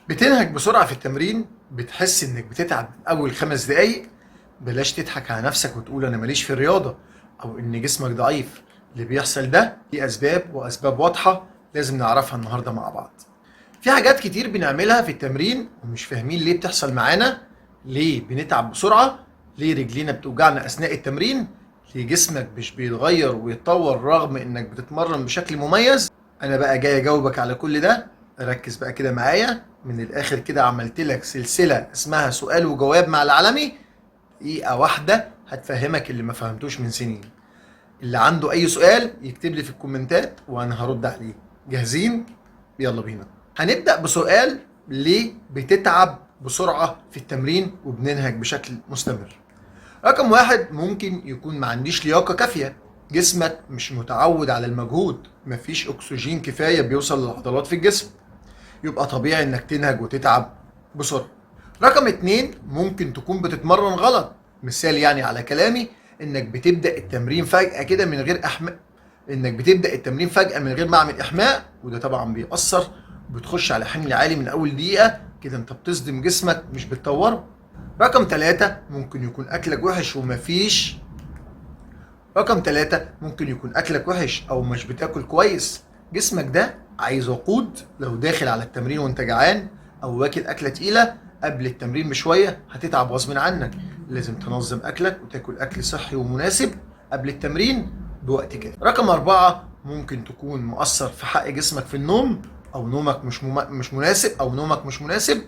بتنهج بسرعة في التمرين، بتحس انك بتتعب من اول 5 دقايق. بلاش تضحك على نفسك وتقول انا ماليش في الرياضة او ان جسمك ضعيف. اللي بيحصل ده ليه اسباب، واسباب واضحة لازم نعرفها النهاردة مع بعض. في حاجات كتير بنعملها في التمرين ومش فاهمين ليه بتحصل معانا، ليه بنتعب بسرعة، ليه رجلينا بتوجعنا اثناء التمرين، ليه جسمك مش بيتغير ويتطور رغم انك بتتمرن بشكل مميز. انا بقى جاي اجاوبك على كل ده، ركز بقى كده معايا. من الاخر كده عملت لك سلسلة اسمها سؤال وجواب مع العالمي، دقيقة واحدة هتفهمك اللي ما فهمتوش من سنين. اللي عنده اي سؤال يكتب لي في الكومنتات وانا هرد عليه. جاهزين؟ يلا بينا. هنبدأ بسؤال: ليه بتتعب بسرعة في التمرين وبننهج بشكل مستمر؟ رقم 1، ممكن يكون ما عنديش لياقة كافية، جسمك مش متعود على المجهود، مفيش أكسجين كفاية بيوصل للعضلات في الجسم، يبقى طبيعي إنك تنهج وتتعب بسرعة. رقم 2، ممكن تكون بتتمرن غلط. مثال يعني على كلامي، إنك بتبدأ التمرين فجأة كده من غير إحماء، إنك بتبدأ التمرين فجأة من غير ما أعمل إحماء، وده طبعا بيأثر، بتخش على حمل عالي من أول دقيقة، كده أنت بتصدم جسمك مش بتطوره. رقم 3، ممكن يكون أكلك وحش ومفيش. رقم 3، ممكن يكون أكلك وحش أو مش بتاكل كويس. جسمك ده عايز وقود، لو داخل على التمرين وانت جعان أو واكل أكلة تقيلة قبل التمرين بشوية هتتعب غصب عنك. لازم تنظم أكلك وتاكل أكل صحي ومناسب قبل التمرين بوقت كافي. رقم 4، ممكن تكون مقصر في حق جسمك في النوم، أو نومك مش مناسب، أو نومك مش مناسب.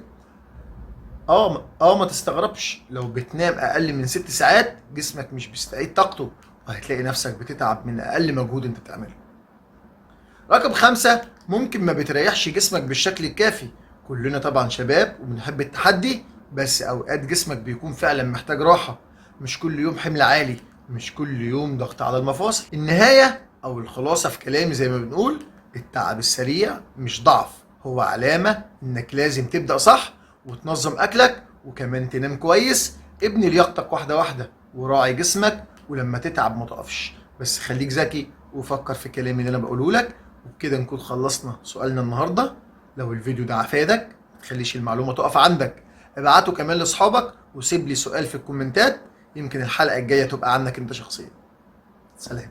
ما تستغربش لو بتنام اقل من 6 ساعات، جسمك مش بيستعيد طاقته، وهتلاقي نفسك بتتعب من اقل مجهود انت بتعمله. رقم 5، ممكن ما بتريحش جسمك بالشكل الكافي. كلنا طبعا شباب وبنحب التحدي، بس اوقات جسمك بيكون فعلا محتاج راحة. مش كل يوم حمل عالي، مش كل يوم ضغط على المفاصل. النهاية او الخلاصة في كلامي زي ما بنقول، التعب السريع مش ضعف، هو علامة انك لازم تبدأ صح وتنظم اكلك وكمان تنام كويس. ابني لياقتك واحدة واحدة وراعي جسمك، ولما تتعب ما تقفش، بس خليك ذكي وفكر في كلامي اللي انا بقوله لك. وبكده نكون خلصنا سؤالنا النهارده. لو الفيديو ده افادك ما تخليش المعلومة تقف عندك، ابعته كمان لاصحابك وسيب لي سؤال في الكومنتات، يمكن الحلقة الجاية تبقى عنك انت شخصيا. سلام.